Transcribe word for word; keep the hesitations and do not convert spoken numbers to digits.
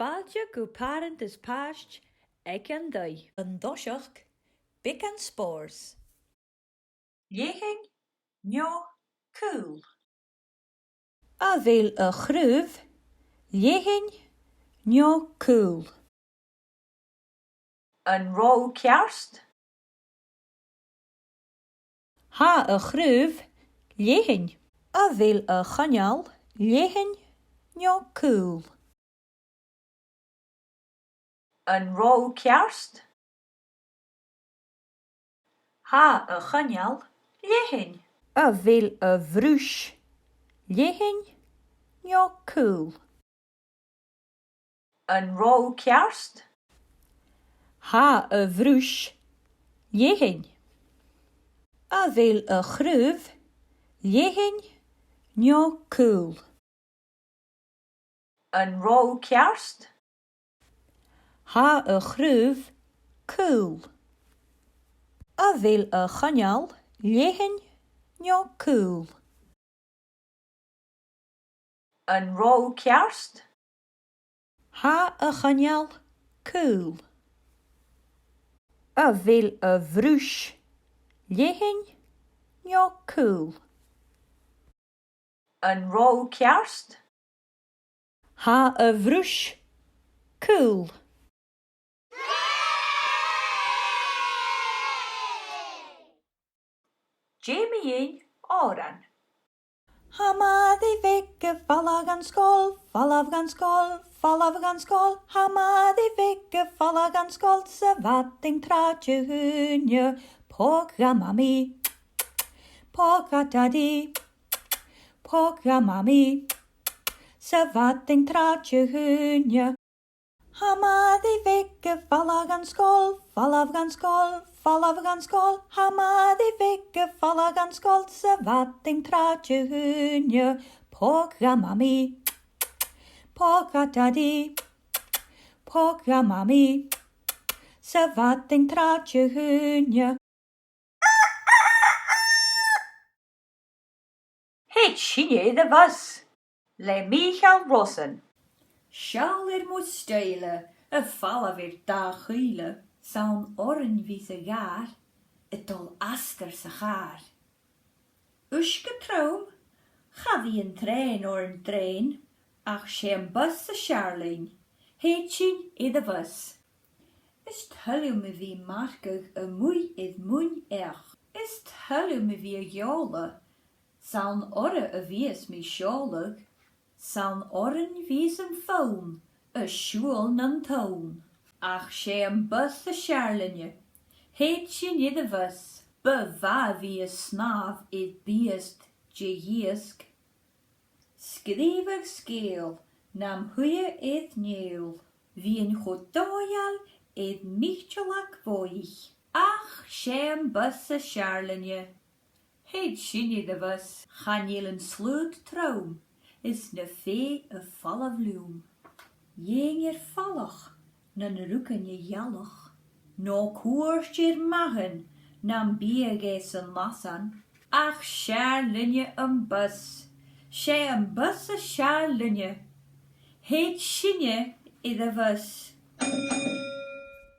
Fàilte gu Pàrant is Pàiste aig an taigh. An toiseach, beagan spòrs. Leathann no caol? A bheil a' chraobh leathann no caol? An robh thu ceart? Tha a' chraobh leathann. A bheil a' choinneal leathann no caol? An robh thu ceart? Tha a' choinneal leathann. A bheil a' bhruis leathann no caol? An robh thu ceart? Tha a' bhruis leathann. A bheil a' chraobh leathann no caol? An robh thu ceart? Tha a' chraobh caol. A bheil a' choinneal leathann no caol? An robh thu ceart? Tha a' choinneal caol. A bheil a' bhruis leathann no caol? An robh thu ceart? Tha a' bhruis caol. Dèanamaid òran. Tha Màiri Bheag a' falbh dhan sgoil, falbh dhan sgoil, falbh dhan sgoil. Tha Màiri Bheag a' falbh dhan sgoil sa mhadainn tràth Dihaoine. Pòg dha Mamaidh, pòg dha Dadaidh, pòg dha Mamaidh sa mhadainn tràth Dihaoine. Tha Màiri Bheag a' falbh dhan sgoil, falbh dhan sgoil, falbh dhan sgoil. Tha Màiri Bheag a' falbh dhan sgoil sa mhadainn tràth Dihaoine. Pòg dha Mamaidh, pòg dha Dadaidh, pòg dha Mamaidh sa mhadainn tràth Dihaoine. Thèid sinne air a' bhus le Mìcheal Rosan. Seall air mo stoidhle, a' falbh air dà chuibhle, 's ann oirnn bhios a' ghàir, a' dol astar sa chàr. Uisge trom, cha bhi an trèan oirnn drèin, ach 's e am bus as fheàrr leinn, thèid sinn air a' bhus. Is toil leam a bhith marcachd a-muigh air muin each. Is toil leam a bhith a' seòladh, 's ann oirre a bhios mi a' seòladh, 's ann oirnn bhios am fonn a' siubhal nan tonn. Ach 's e am bus as fheàrr leinne, thèid sinn air a' bhus. Bu mhath a bhith a' snàmh air biast de dh'iasg. Sgrìobhadh sgeul nam shuidhe air Neul. Bhithinn cho dòigheil air mìtealag bòidheach. Ach 's e am bus as fheàrr leinne, thèid sinn air a' bhus. Chan eil an slaod trom is na fèidh a' falbh leam. Dhèanair falach nan ruigean a' ghealach, no cuairt air mathan nam biodh e san lasan. Ach 's fheàrr leinne am bus, 's e am bus as fheàrr leinne, thèid sinne air a' bhus.